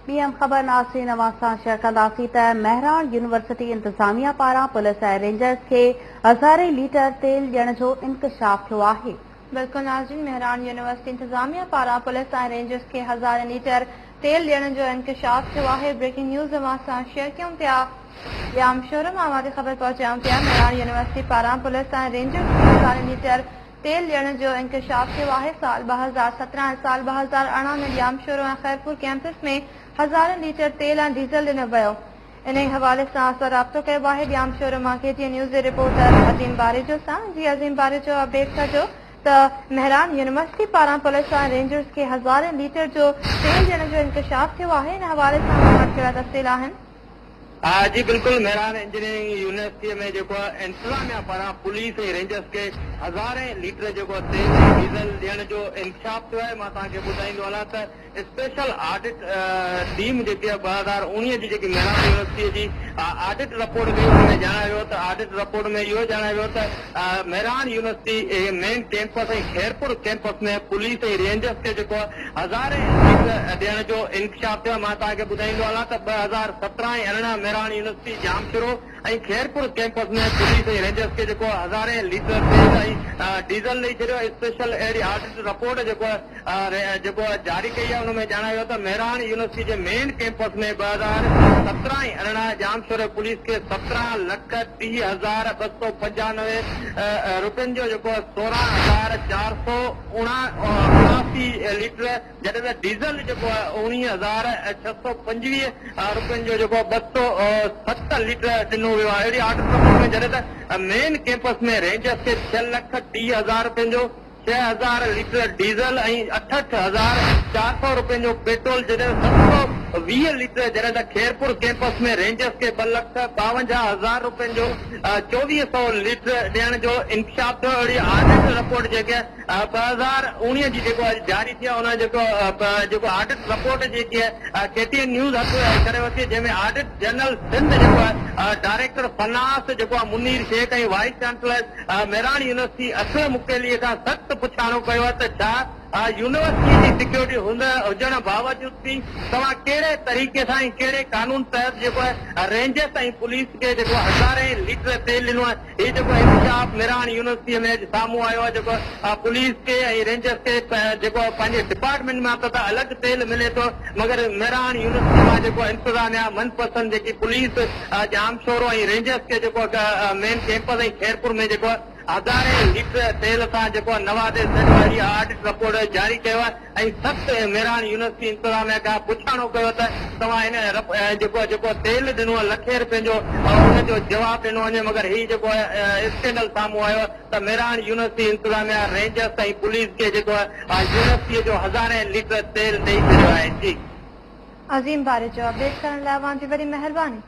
ٻي اهم خبر ناظرين اوهان سان شيئر ڪنداسين ته مهراڻ يونيورسٽي انتظاميا پاران پوليس ۽ رينجرز کي هزارين ليٽر تيل ڏيڻ جو انڪشاف ٿيو آهي. بلڪل ناظرين مهراڻ يونيورسٽي انتظاميا پاران پوليس ۽ رينجرز کي هزارين ليٽر تيل ڏيڻ جو انڪشاف ٿيو آهي بريڪنگ نيوز اوهان سان شيئر ڪيون پيا ڄام شورو مان اوهان کي خبر پهچايون پيا مهراڻ يونيورسٽي پاران پوليس ۽ رينجرز کي هزارين ليٽر تيل ڏيڻ جو انڪشاف ٿيو آهي، سال 2017 ۽ سال 2018 ۾ ڄامشورو ۽ خيرپور ڪئمپس ۾ هزارين ليٽر تيل ۽ ڊيزل ڏنو ويو. انهي حوالي سان اسان رابطو ڪيو آهي ڄامشورو مان ڪي ٽي اين نيوز جي رپورٽر عظيم باريجو سان، جي عظيم باريجو اپڊيٽ ڪجو ته مهراڻ يونيورسٽي پاران پوليس ۽ رينجرز کي هزارين ليٽر جو تيل ڏيڻ جو انڪشاف ٿيو آهي ان حوالي سان اوهان وٽ ڪهڙا تفصيل آهن؟ ها جي بلڪل مهراڻ انجنيئرنگ يونيورسٽيء ۾ جيڪو انتظاميا پاران پوليس ۽ رينجرز کي هزارين ليٽر جيڪو تيل ۽ ڊيزل ڏيڻ جو انڪشاف ٿيو آهي مان توهان کي ٻڌائيندو هلان ته اسپيشل آڊٽ ٽيم جيڪي 2019 جي جيڪي مهراڻ يونيورسٽيء جي آڊٽ رپورٽ ڪئي ان ۾ ڄاڻايو ويو ته آڊٽ رپورٽ ۾ اهو ڄاڻايو ويو ته Mehran university main campus ۽ Khairpur campus ۾ police ۽ rangers کي جيڪو هزارين سيٽ ڏيڻ جو انڪشاف ٿيو آهي، مان توهان کي ٻڌائيندو هلان ته 2017 ۽ 18 Mehran university Jamshoro ۽ Khairpur campus ۾ police ۽ Rangers کي جيڪو هزارين ليٽر تيل ۽ ڊيزل ڏئي ڇڏيو آهي، اسپيشل اهڙي آڊٽ رپورٽ جيڪو جيڪو جاري ڪئي آهي ان ۾ ڄاڻايو ويو ته مهراڻ يونيورسٽي جي مين ڪئمپس ۾ 2017 ۽ 18 ڄامشورو پوليس کي 17 لک 30,295 روپين جو جيڪو 16,400 79 ليٽر جڏهن ته ڊيزل جيڪو آهي 19,625 روپين جو جيڪو 207 ليٽر ڏنو ويو آهي اهڙي آڊٽ رپورٽ ۾ جڏهن ته مين ڪيمپس ۾ رينجرز کي 6 لک 30 هزار روپين جو 6000 ليٽر ڊيزل ۽ 68,400 روپين جو پيٽرول جڏهن ته 720 ليٽر جڏهن ته خيرپور ڪيمپس ۾ رينجرز کي 2 لک 52 هزار روپين جو 2400 ليٽر ڏيڻ جو انڪشاف ٿيو اهڙي آڊٽ رپورٽ جيڪي 2019 جي جيڪو اڄ جاري ٿي آهي ان جيڪو جيڪو آڊٽ رپورٽ جيڪي آهي ڪي ٽي اين نيوز هٿ ڪري ورتي جنهن ۾ آڊٽ جنرل سنڌ جيڪو آهي ڊائريڪٽر فنانس جيڪو آهي Munir Sheikh ۽ vice chancellor Mehran university Aslam Uqaili کان سخت پڇاڻو ڪيو آهي ته ڇا يونيورسٽي جي سيڪيورٽي هجڻ باوجود به توهان ڪهڙي طريقي سان ۽ ڪهڙي قانون تحت جيڪو آهي رينجرس ۽ پوليس کي جيڪو هزارين ليٽر تيل ڏنو آهي هي جيڪو انڪشاف مهراڻ يونيورسٽيء ۾ اڄ سامهون آيو آهي جيڪو پوليس کي ۽ رينجرس کي جيڪو پنهنجي ڊپارٽمينٽ مان ته الڳ تيل ملي ٿو مگر مهراڻ يونيورسٽي مان جيڪو انتظاميا من پسند جيڪي پوليس ڄامشورو ۽ رينجرس کي جيڪو مين ڪيمپس ۽ خيرپور ۾ جيڪو هزارين ليٽر تيل سان جيڪو نوازي ڇڏيو اهڙي آڊٽ رپورٽ جاري ڪيو آهي ۽ سخت مهراڻ يونيورسٽي انتظاميا کان پڇاڻو ڪيو ته توهان هن جيڪو جيڪو تيل ڏنو آهي لکين رپين جو ان جو جواب ڏنو وڃي مگر هي جيڪو اسڪينڊل سامهون آيو ته مهراڻ يونيورسٽي انتظاميا رينجرس ۽ پوليس کي جيڪو يونيورسٽي جو هزارين ليٽر تيل ڏئي ڇڏيو آهي جي. عظيم باريجو اپڊيٽ ڪرڻ لاء اوهان جي وڏي مهرباني.